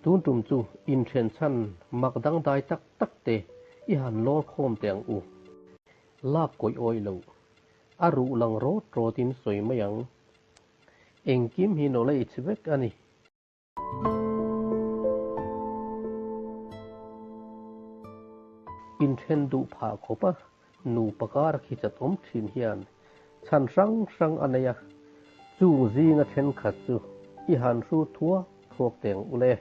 Tun tum chu inthen chhan mak dangdai tak tak te i han lawr khawm teh ang u. Lak kawih awih loh. A ruh lang rawt rawt in sawi mai ang. Engkim hi knowledge vek a ni. Inthen duh phah khawp a, nupa kar khi chat awm thin hian chhan hrang hrang a nei a, chung zinga thenkhat chu i han hru thuak thuak teng u le.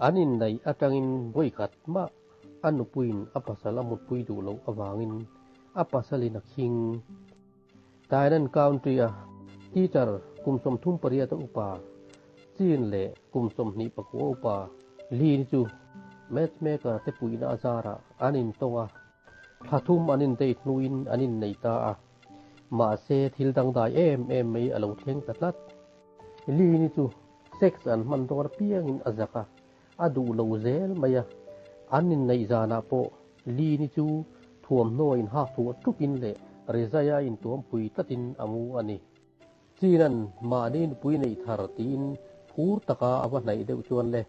An inneih atangin vawikhat mah a nupuiin a pasal a mutpui duh loh avangin a pasalin a khing. Tainan County-a teacher kum 38 a upa Chin leh kum 29 a upa Lin chu matchmaker te puihna a zarah an intawng a, thla thum an indate hnuin an innei ta a. Mahse thil dangdai em em mai a lo thleng ta tlat. Lin-i chu sex an hman dawn apiangin a zak a, a duh lo zel mai a. An inneih zanah pawh Lin-i chu thuamhnaw inhak thuah tukin leh rizaia intuampui tlatin a mu a ni. China'n mahni nupui neih thar tiin phur taka a va hnaih deuh chuan le,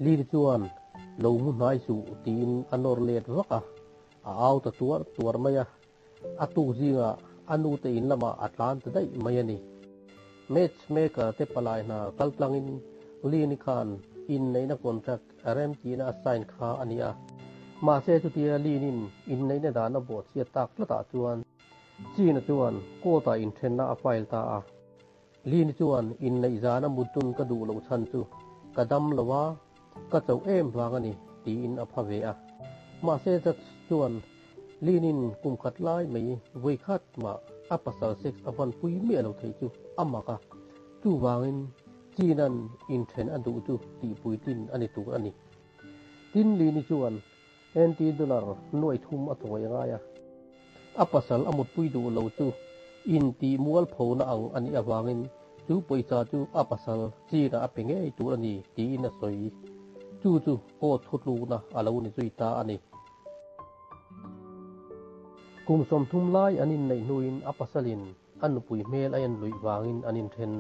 Lin-i chuan lo mu hnai suh tiin a nawr let vak a, a au ta tuar tuar mai a. A tuk zingah a nute in lamah a tlan ta daih mai a ni. Match maker te palai hna kal tlangin Lini khan inneihna contract a remtihna a sign kha a ni a. Mahse chutia Linin inneihna dan a bawhchhiat tak tlatah chuan China chuan court-ah inthenna a file ta a. Lini chuan inneih zana mutdun ka duh loh chhan chu ka dam lo a, ka chauh em vang a ni tiin a pha ve a. Mahse judge chuan Linin kum khat lai mai vawi khat mah a pasal sex a hmanpui miah lo thei chu a mak a, chuvangin China'n inthen a duh chu tihpuitlin a ni tur a ni. Tin Lini chuan NT dollar nuai thum a chawi a ngai a. A pasal a mutpui duh lo chu intih mualphona ang a nih avangin chu pawisa chu a pasal China a pe ngei tur a ni tiin a sawi. Chu chu court thutlukna a lo ni zui ta a ni. Kum 30 lai an inneih hnuin a pasalin a nupui hmel a en luih vangin an inthen.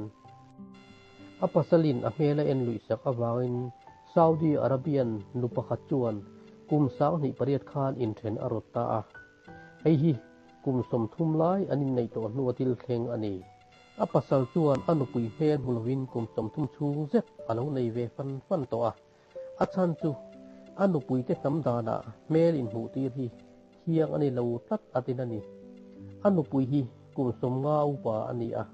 A pasalin a hmel a en luih sak avangin Saudi Arabian nu pakhat chuan kum 2008 khan inthen a rawt ta a. Hei hi kum 30 lai an inneih tawh hnua thil thleng a ni. A pasal chuan a nupui hmel hmu lovin kum 30 chhung zet a lo nei ve fan fan tawh a. A chhan chu a nupuite hnam danah hmel inhmuh tir hi thiang a ni lo tlat a tin a ni. A nupui hi kum 50 upa a ni a.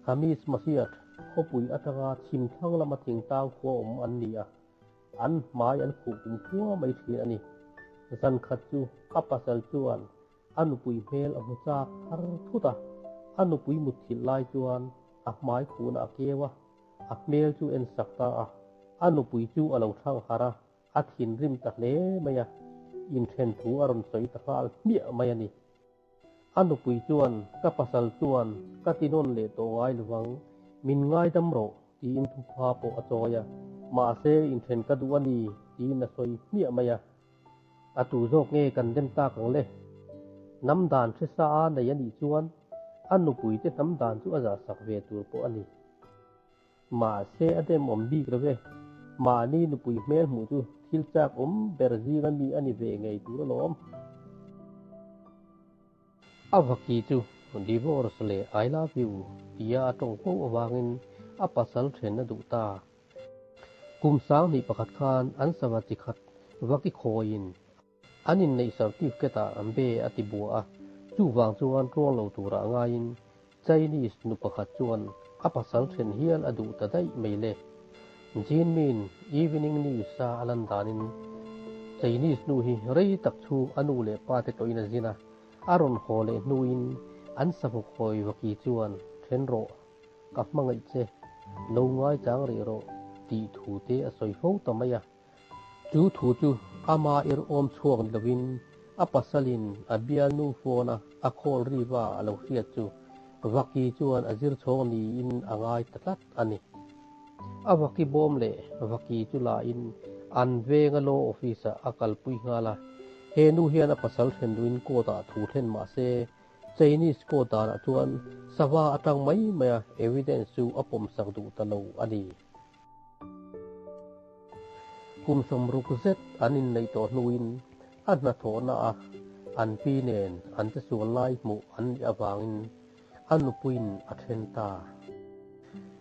Khamis Mashiat khawpui atanga chhim thlang lama thingtlang khua awm an ni a, an hmai an khuh kum khua mai thin a ni. Zan khat chu a pasal chuan a nupui hmel a hmu chak thar thut a, a nupui mutthilh lai chuan a hmai khuhna a keu a, a hmel chu en sak ta a, a nupui chu a lo thlang harh a, a thinrim ta hle mai a, inthen thu a rawn sawi ta nghal hmiah mai a ni. A nupui chuan, Ka pasal chuan ka ti nawn leh tawh ngai lovang, min ngaidam rawh, tiin thupha pawh a chawi a, mahse inthen ka duh a ni, tiin a sawi hmiah mai a. A tu zawk nge kan dem tak ang le? Hnam dan hre sa a nei a nih chuan a nupuite hnam dan chu a zahsak ve tur pawh a ni. Mahse a dem awm bik lo ve. Mahni nupui hmel hmuh chu thil chak awm ber zinga mi a ni ve ngei tur alawm. A vaki chu divorce leh I love you tia a tawng fo avangin a pasal then a duh ta. Kum 2001 khan an sava chi khat vaki khawiin an inneih certificate ah an be a ti bua a, chuvang chuan tluang lo turah ngaiin Chinese nu pakhat chuan a pasal then hial a duh ta daih mai le. Jinmin Evening News a a lan danin Chinese nu hi rei tak chhung a nu leh pa te tawhin a zin a, a rawn haw leh hnuin an savawk hawi vaki chuan then rawh. Ka hmangaih che, lo ngaichang rih rawh tih thu te a sawi fo ta mai a. Chu thu chu ama ir awm chhuak ni lovin a pasalin a bialnu phone a a call riva a lo hriat chu Vaki chuan a zir chhawng niin a ngai ta tlat a ni. A Vaki bawm leh Vaki chu lain an venga law office ah a kalpui nghal a. He nu hian a pasal thlen duhin court ah thu thlen mah se. Chinese court danah chuan sava atang mai maia evidence chu a pawmsak duh ta lo a ni. Kum 60 zet an inneih tawh hnuin a hnathawhna a an pi nen an che sual lai hmuh an nih avangin a nupuiin a then ta.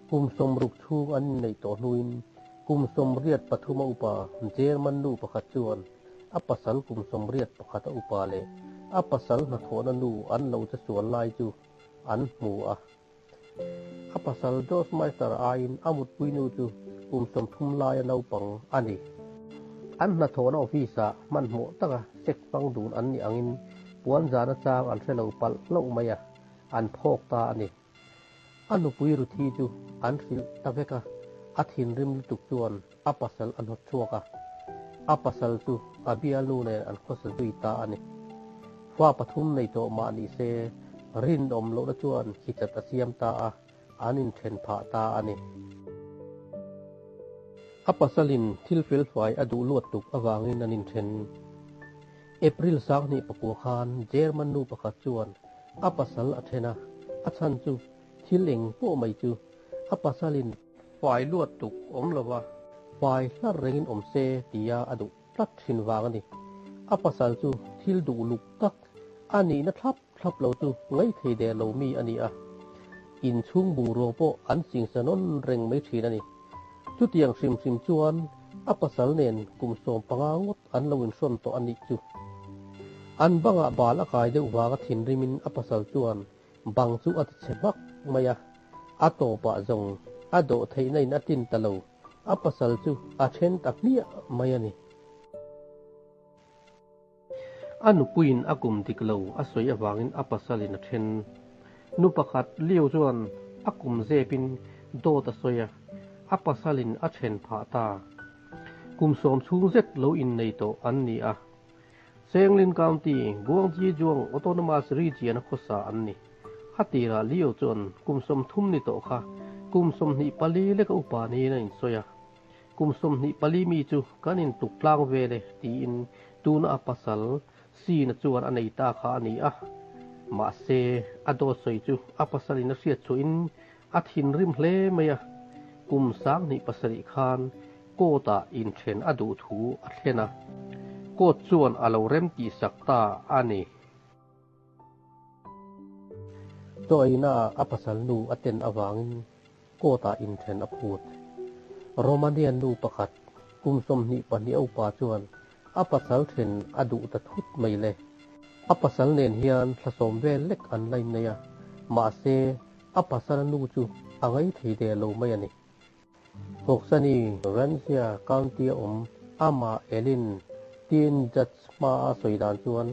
Kum 60 chhung an inneih tawh hnuin kum 83 a upa German nu pakhat chuan a pasal kum 81 a upa leh a pasal hnathawhna nu an lo che sual lai chu an hmu a. A pasal Josh Meister aiin a mutpui nu chu kum 30 lai a naupang a ni. An hnathawhna office-ah hmanhmawh taka sex hmang dun an nih angin puan zana chang an hre lo palh hlauh mai a, an phawk ta a ni. A nupui Ruthi chu an hrilh ta vek a, a thinrim lutuk chuan a pasal a hnawt chhuak a. A pasal chu a bialnu nen an khawsa zui ta a ni. Fa pathum nei tawh mah ni se, rinawm lohna chuan khichat a siam ta a, an inthen phah ta a ni. A pasalin thil felfai a duh luat tuk avangin an inthen. April 2009 khan German nu pakhat chuan a pasal a then a, a chhan chu thil eng pawh mai chu a pasalin fai luat tuk awm lova fai hlar rengin awm se tia a duh tlat thin vang a ni. A pasal chu thil duh luk tak a nihna thlap thlap lo chu ngai thei der lo mi a ni a. Inchhung bungrua pawh an singsa nawn reng mai thin a ni. Chutiang hrim hrim chuan a pasal nen kum 15 ngawt an lo inhrawn tawh a nih chu. An bangah bal a kai deuh vanga thinrimin a pasal chuan bang chu a tichhe hmak mai a. A tawpah zawng a dawh theihna in a tin ta lo. A pasal chu a then ta hmiah mai a ni. A nupuiin a kum dik lo a sawi avangin a pasalin a then. Nu pakhat Leo chuan a kum zepin dawt a sawi a, a pasalin a then phah ta. Kum 10 chhung zet lo innei tawh an ni a. Senglin County, Guangxi Zhuang Autonomous Region a khawsa an ni. A tirah Leo chuan kum 30 ni tawh kha kum 24 leka upa niin a insawi a. Kum 24 mi chu kan intuk tlang vel e tiin tuna a pasal Sina chuan a nei ta kha a ni a. Mahse, a dawt sawi chu a pasalin a hriat chhuahin a thinrim hle mai a. Kum 2007 khan court-ah inthen a duh thu a thlen a. Court chuan a lo rem tih sak ta a ni. Chaw eina a pasal nu a ten avangin court-ah inthen a phut. Romanian nu pakhat kum 22 a upa chuan a pasal then a duh ta thut mai le. A pasal nen hian thla 10 vel lek an la innei a, mahse a pasal nu chu a ngai thei der lo mai a ni. Hoksani Renxia County a awm ama Elin tin judge hma a sawi dan chuan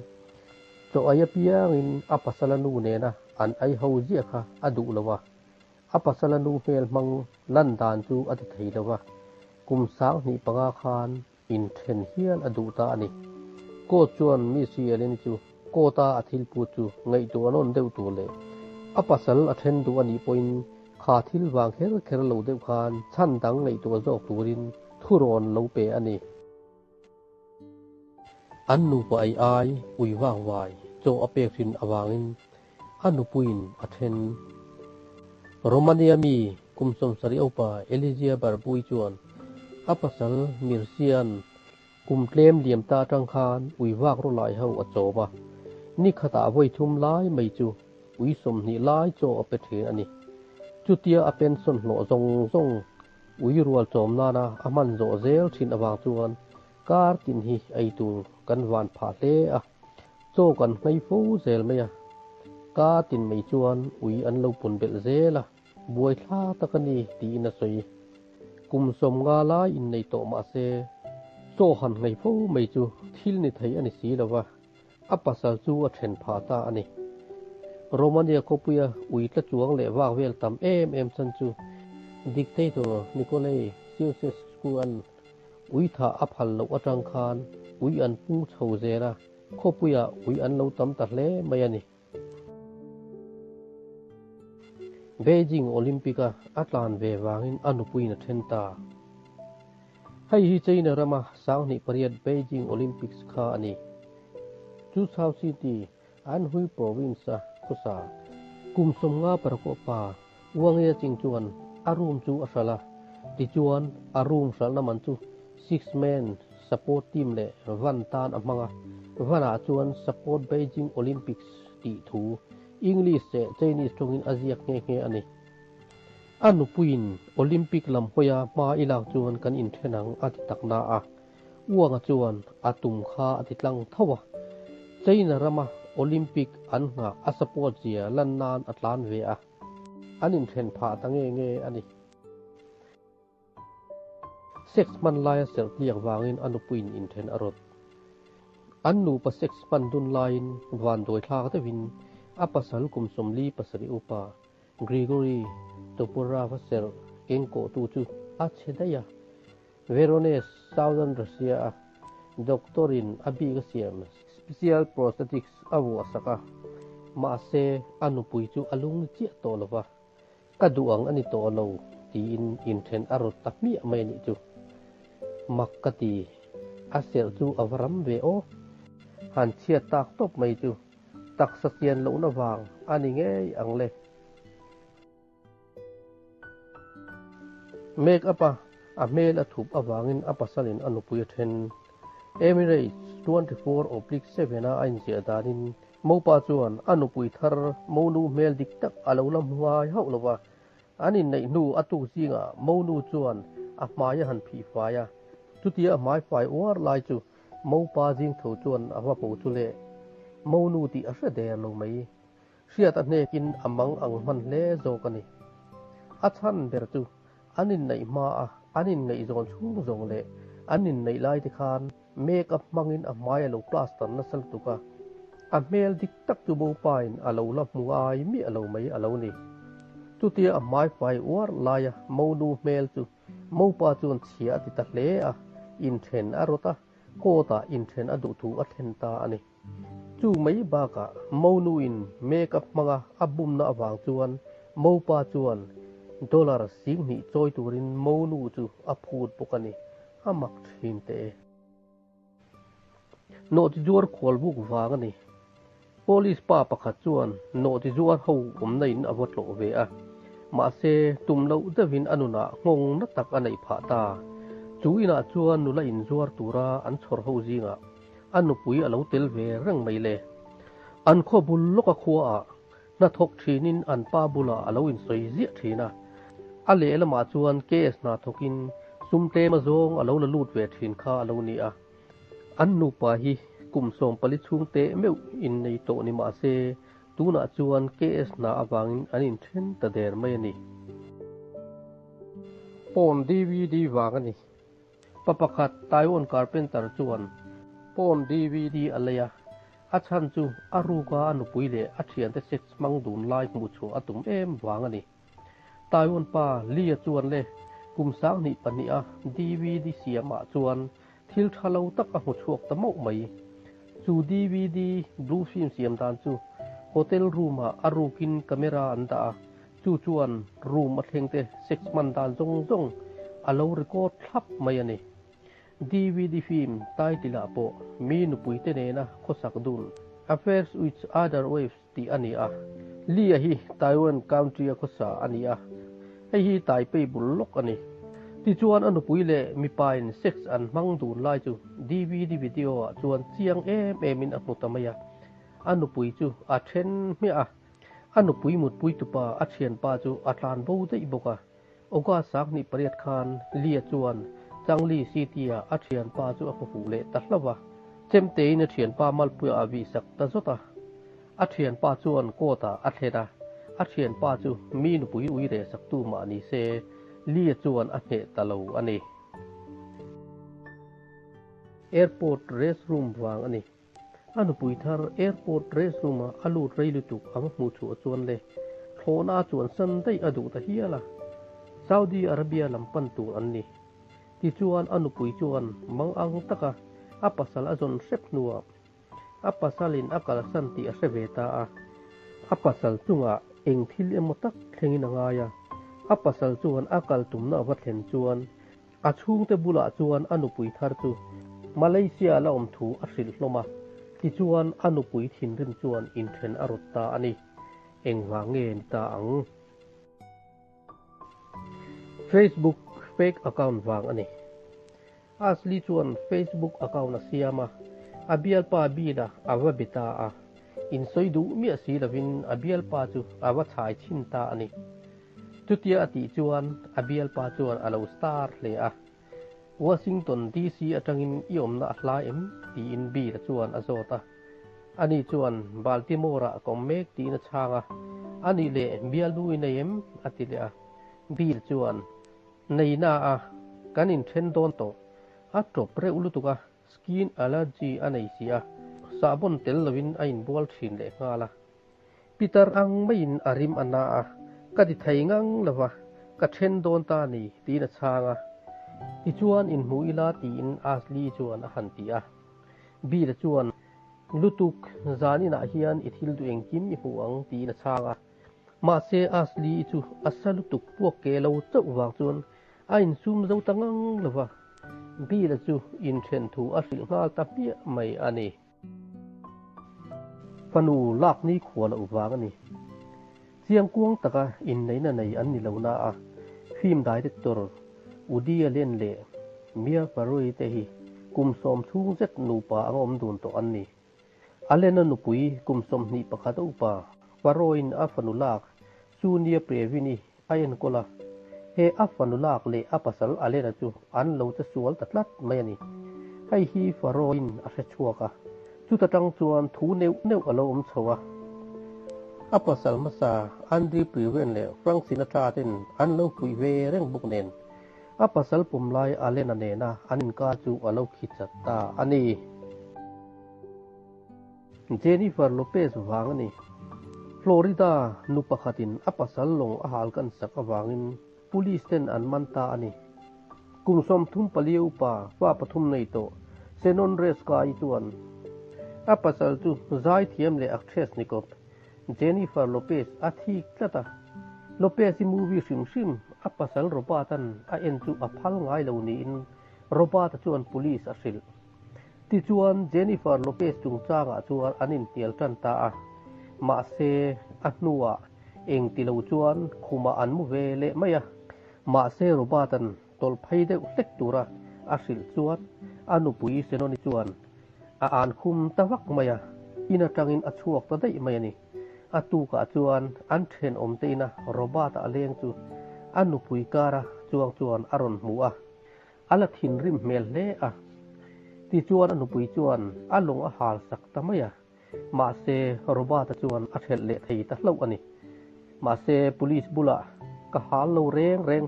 chaw ei apiangin a pasal a nu nena an ei ho zia kha a duh lo a. A pasal a nu hmel hmang lan dan chu a ti thei lo a. Kum 2005 khan inthen hial a duh ta a ni. Court chuan Miss Elin chu court-a a thil put chu ngaihtuah nawn deuh tur leh a pasal a then duh a nih pawhin kha thil vang kher kher lo deuh khan chhan dang ngaihtuah zawk turin thurawn lo pe a ni. An nupa ei ai ui vak vai chaw a pek thin awangin a nupuiin a then. Romania mi kum 70 upa Elizia Barbui chuan a pasal Mirsian kum tlem liam ta atang khan ui vak ro lai ho a chawm a. Ni khatah vawi thum lai mai chu ui 20 lai chaw a pe thin a ni. Chutia a pension hlawh zawng zawng ui rual chawm nana a hman zawh zel thin awang chuan kar tin hi ei tur kan van phah hle a. Chaw kan hnai fo zel mai a. Ka tin mai chuan ui an lo pun belh zel a. Buai thla tak a ni tiin a sawi. Kum 50 lai innei tawh mahse chaw han hnai fo mai chu thil ni thei a ni si lova. A pasal chu a then phah ta a ni. Romania khawpuia ui tla chuang leh vak vel tam em em chan chu dictator Nicolae Ceausescu an ui tha a phal loh atang khan ui an pung chho zel a, khawpuia ui an lo tam ta hle mai a ni. Beijing Olympic-a a tlan ve wangin a nupuiin a then ta. Hei hi China rama 2008 Beijing Olympics kha a ni. Suzhou City, Anhui Province-a khawsa kum 56 pa Wang Yaqing chuan a room chu a hralh a, tichuan a room hralhna man chu Six Man support team leh van tan a hmang a, vanah chuan Support Beijing Olympics tih thu English leh Chinese tawngin a ziak nghe nghe a ni. A nupuiin Olympic lam hawia hma i lak chuan kan inthen ang a ti tak na a, Uanga chuan a tum kha a ti tlang tho a. China rama Olympic an nghah a support zia lan nan a tlan ve a, an inthen phah ta nge nge a ni. Sex hman laia serh tliak vangin a nupuiin inthen a rawt. An nupa sex hman dun laiin vanduai thlak deuhin a pasal kum 47 upa Grigory Toporov-a serh keng kawhtu chu a chhe daih a. Veronese, Southern Russia-a doctor-in a bik a siam special prosthetics a vuahsak a, mahse a nupui chu a lung chiah tawh lo va. Ka duh ang a ni tawh lo tiin inthen a rawt ta hmiah mai a nih chu. Mak ka ti, a serh chu a va ram ve aw. Han chhiat tak tawp mai chu taksa chian lohna vang a ni ngei ang le. Make up a a hmel a thup avangin a pasalin a nupui a then. Emirates 24/7 a a inziah danin Mopa chuan a nupui thar Monu hmel dik tak a lo la hmu ngai hauh lo va. An inneih hnu a tuk zingah Monu chuan a hmai a han phih fai a. Chutia a hmai fai uar lai chu Mopa zing tho chuan a va hmu chu le. Monu tih a hre der lo mai. Hriat a hnekin a mang ang hman hle zawk a ni. A chhan ber chu an inneih hma a an inngaihzawn chhung zawng leh an inneih lai te khan make up hmangin a hmai a lo plaster nasa lutuk a, a hmel dik tak chu Bopain a lo la hmu ai miah lo mai a lo ni. Chutia a hmai fai uar laia Monu hmel chu Mopa chuan chhia a ti ta hle a, inthen a rawt a, court ah inthen a duh thu a thlen ta a ni. Chu mai bakah Monuin make up hmanga a bumna avang chuan Mopa chuan dollar 2000 chawi turin Monu chu a phut bawk a ni. A mak thin teh e. Nawhti zuar khual buk vang a ni. Police pa pakhat chuan nawhti zuar ho awmna in a va tlawh ve a. Mahse, tum loh deuhin a nunah nghawng na tak a neih phah ta. Chu inah chuan nula inzuar tura an chhawr ho zingah a nupui a lo tel ve reng mai le. An khaw bul lawka khuaah hnathawk thinin an pa bulah a lo insawi ziah thin a. A lehlamah chuan case hna thawkin sum tlem azawng a lo la lut ve thin kha a lo ni a. An nupa hi kum 14 chhung teh meuh innei tawh ni mah se, tunah chuan case hna avangin an inthen ta der mai a ni. Pawn DVD vang a ni. Pa pakhat Taiwan carpenter chuan porn DVD a lei a, a chhan chu a ruka a nupui leh a thiante sex hmang dun lai hmuh chhuah a tum em vang a ni. Taiwan pa Lee-a chuan le kum 2002 a DVD siamah chuan thil tha lo tak a hmu chhuak ta mauh mai. Chu DVD blue film siam dan chu hotel room-ah a rukin camera an dah a, Chu chuan room a thlengte sex hman dan zawng zawng a lo record thlap mai a ni. DVD film title ah pawh mi nupuite nena khawsak dun Affairs with Other Wives tih a ni a. Lee-a hi Taiwan country a khawsa a ni a, hei hi Taipei bul lawk a ni. Tichuan a nupui leh mipain sex an hmang dun lai chu DVD video ah chuan chiang em emin a hmu ta mai a. A nupui chu a then hmiah a. A nupui mutpui tupa a thianpa chu a tlan bo daih bawk a. August 28 khan Lee-a chuan Changli City-ah a thianpa chu a hmu fuh leh ta hlauh a. Chemtein a thianpa malpuiah a vihsak ta zawt a. A thianpa chuan court-ah a thlen a, a thianpa chu mi nupui ui rehsaktu mah ni se Lee-a chuan a hneh ta lo a ni. Airport restroom vang a ni. A nupui thar airport restroom ah a lut rei lutuk a va hmuh chhuah chuan le thlawhna a chuan san daih a duh ta hial a, Saudi Arabia lam pan tur an ni. Tichuan a nupui chuan mang ang taka a pasal a zawn hrep hnuah a pasalin a kalsan tih a hre ve ta a, a pasal chungah eng thil emaw tak thlengin a ngai a, a pasal chuan a kal tumna a va thlen chuan A chhungte bulah chuan a nupui thar chu Malaysia la awm thu a hrilh hlawm a, tichuan a nupui thinrim chuan inthen a rawt ta a ni. Engvang nge ni ta ang? Facebook fake account vang a ni. Ashley chuan Facebook account a siam a, a bialpa Bill-a a va be ta a. Insawi duh miah si lovin a bialpa chu a va chhai chhin ta a ni. Chutia a tih chuan a bialpa chuan a lo star hle a. Washington DC atangin i awmna a hla em? tiin Bill-a chuan a zawt a. Ani chuan Baltimore-ah ka awm mek tiin a chhang a. Anih leh bialnu i nei em? a ti leh a. Bill chuan, Nei na a, kan inthen dawn tawh. A tawp reuh lutuk a, skin allergy a nei si a, sahbawn tel lovin a inbual thin leh nghal a. Pitar ang maiin a rim a na a, ka ti thei ngang lo va, ka then dawn ta a ni, tiin a chhang a. Tichuan inhmu ila tiin Ashley chuan a han ti a. Bill chuan, Lutuk, zan inah hian i thil duh engkim i hmu ang, tiin a chhang a. Mahse Ashley chu a sa lutuk puak ke lo chauh vang chuan a insum zo ta ngang lo va, Bill chu inthen thu a hrilh nghal ta hmiah mai a ni. Fanu lak ni khua loh vang a ni. Chiangkuang taka inneihna nei an ni lo na a, film director Woody Allen leh Mia Farrow te hi kum sawm chhung zet nupa anga awm dun tawh an ni. Allen-a nupui kum 21 a upa Farrow-in a fanu lak Sonia Previn-i a enkawl a, he a fanu lak leh a pasal Alena chu an lo che sual ta tlat mai a ni. Hei hi Farrow-in a hre chhuak a, chuta tang chuan thu neuh neuh a lo awm chho a. A pasal hmasa Andrew Preven leh Frank Sinatra ten an lo fuih ve reng bawk nen, a pasal pawm lai Alena nena an inkar chu a lo khi chat ta a ni. Jennifer Lopez vang a ni. Florida nu pakhatin a pasal lawng a hal kan sak avangin police ten an man ta a ni. Kum 34 upa fa pathum nei tawh Shannon Reska-i chuan a pasal chu zaithiam leh actress ni kawp Jennifer Lopez a thik tlat a. Lopez-i movie hrim hrim a pasal Robert-a'n a en chu a phal ngai lo niin Robert-a chuan police a hrilh. Tichuan, Jennifer Lopez chungchangah chuan an inhnial tan ta a, mahse, a hnuah eng ti lo chuan khumah an mu ve leh mai a. Mahse, Robert-a'n tawlh phei deuh hlek tura a hrilh chuan a nupui Shannon-i chuan a an khum ta vak mai a, in atangin a chhuak ta daih mai a ni. A tukah chuan an thenawm te ina Robert-a a leng chu a nupui kara chuang chuan a rawn hmu a. A la thinrim hmel hle a. Tichuan a nupui chuan a lawng a hal sak ta mai a. Mahse, Robert-a chuan a hrelh leh thei ta hlauh a ni. Mahse, police bulah ka hal lo reng reng.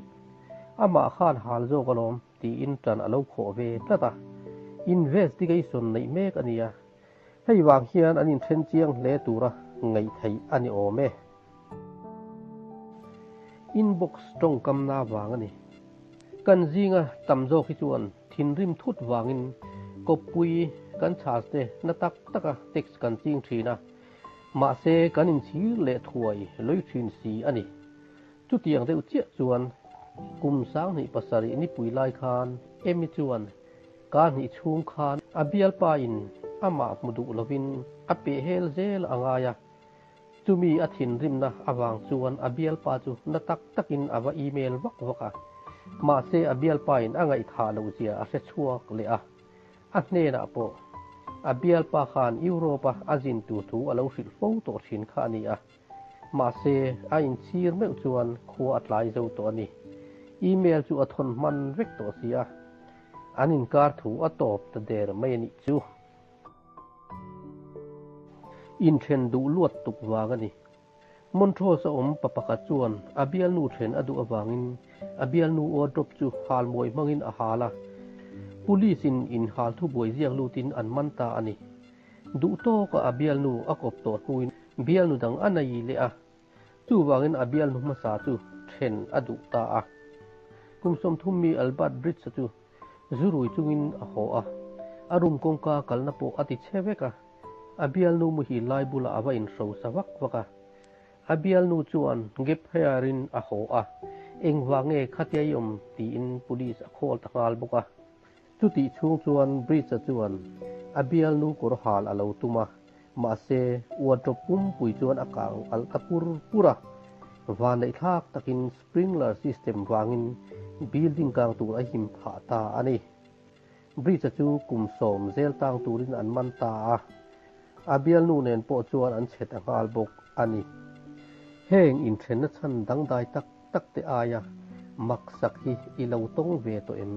Amah khan hal zawk alawm tiin ṭan a lo khawh ve tlat a. Investigation neih mek a ni a. Hei vang hian an inthen chiang hle tura ngaih theih a ni awm e. Inbox tawngkamna vang a ni. Kan zinga tam zawk hi chuan thinrim thut vangin kawppui kan chhas te na tak taka text kan ching thin a, mahse kan inchhir leh thuai lawih thin si a ni. Chutiang deuh chiah chuan kum 2007 nipui lai khan Amy chuan ka hnih chhung khan a bialpa in amah hmu duh lovin a pehhel zel a ngai a. Chumi a thinrimna avang chuan a bialpa chu na tak takin a va email vak vak a. Mahse a bialpain a ngaihthah loh zia a hre chhuak leh a. A hnenah pawh a bialpa khan Europe-a a zin tur thu a lo hrilh fo tawh thin kha a ni a. Mahse a inchhir meuh chuan khua a tlai zo tawh a ni. Email chu a thawn hman vek tawh si a. An inkar thu a tawp ta der mai a nih chu. Inthen duh luat tuk vang a ni. Montrose a awm pa pakhat chuan a bialnu then a duh avangin a bialnu wardrobe chu halmawi hmangin a hal a. Police in inhal thubuai ziak lutin an man ta a ni. Duh tawka a bialnu a kawp tawh hnuin bialnu dang a nei leh a. Chuvangin a bialnu hmasa chu then a duh ta a. Kum 30 mi Albert Bridge-a chu Zu rui chungin a haw a, a room kawngka kalna pawh a ti chhe vek a, a bialnu muhil lai bulah a va inhrosa vak vak a. A bialnu chuan gap hire-in a haw a, engvang nge khatia i awm tiin police a call ta nghal bawk a. Chutih chhung chuan Bridge-a chuan a bialnu kawr hal a lo tum a. Mahse, wardrobe pumpui chuan a kang alh ta pur pur a. Vanneihthlak takin sprinkler system vangin building kang tur a him phah ta a ni. Bridge-a chu kum sawm zel tang turin an man ta a. A bialnu nen pawh chuan an chhe ta nghal bawk a ni. Heng inthenna chhan dangdai tak tak te aia maksak hi i lo tawng ve tawh em?